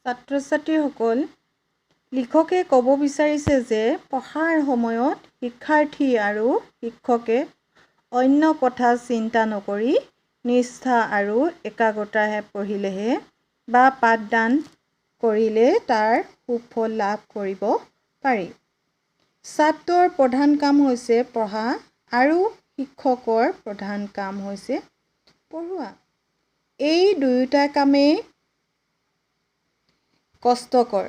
ছাত্ৰ ছাত্ৰীসকল, লিখকে ক'ব বিচাৰিছে যে পঢ়াৰ সময়ত শিক্ষাৰ্থী আৰু শিক্ষকে অন্য কথা চিন্তা নকৰি নিষ্ঠা আৰু একাগ্ৰতাৰে পঢ়িলেহে বা পাঠদান কৰিলে তাৰ সুফল লাভ কৰিব পাৰি। ছাত্ৰৰ প্ৰধান কাম হৈছে পঢ়া আৰু শিক্ষকৰ প্ৰধান কাম হৈছে পঢ়োৱা। এই দুয়োটা কামেই কষ্টকৰ।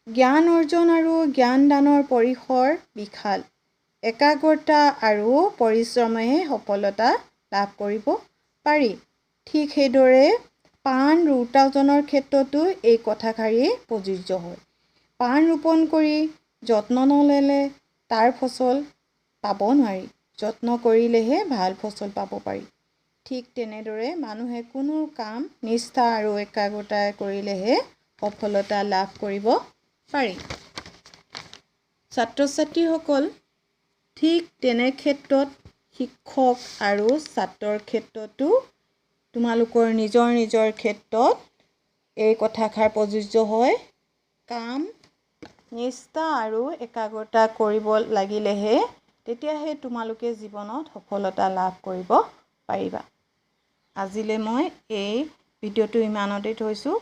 জ্ঞান অৰ্জন আৰু জ্ঞান দানৰ পৰিসৰ বিশাল। একাগ্ৰতা আৰু পৰিশ্ৰমেহে সফলতা লাভ কৰিব পাৰি। ঠিক সেইদৰে পাণ ৰোওতাজনৰ ক্ষেত্ৰতো এই কথাষাৰি প্ৰযোজ্য হয়। পাণ ৰোপণ কৰি যত্ন নল'লে তাৰ ফচল পাব নোৱাৰি। যত্ন কৰিলেহে ভাল ফচল পাব পাৰি। ঠিক তেনেদৰে মানুহে কোনো কাম নিষ্ঠা আৰু একাগ্ৰতাৰে কৰিলেহে সফলতা লাভ কৰিব পাৰি। ছাত্ৰ ছাত্ৰীসকল, ঠিক তেনে ক্ষেত্ৰত শিক্ষক আৰু ছাত্ৰৰ ক্ষেত্ৰতো তোমালোকৰ নিজৰ নিজৰ ক্ষেত্ৰত এই কথাষাৰ প্ৰযোজ্য হয়। কাম নিষ্ঠা আৰু একাগ্ৰতা কৰিব লাগিলেহে তেতিয়াহে তোমালোকে জীৱনত সফলতা লাভ কৰিব পাৰিবা। আজিলৈ মই এই ভিডিঅ'টো ইমানতে থৈছোঁ।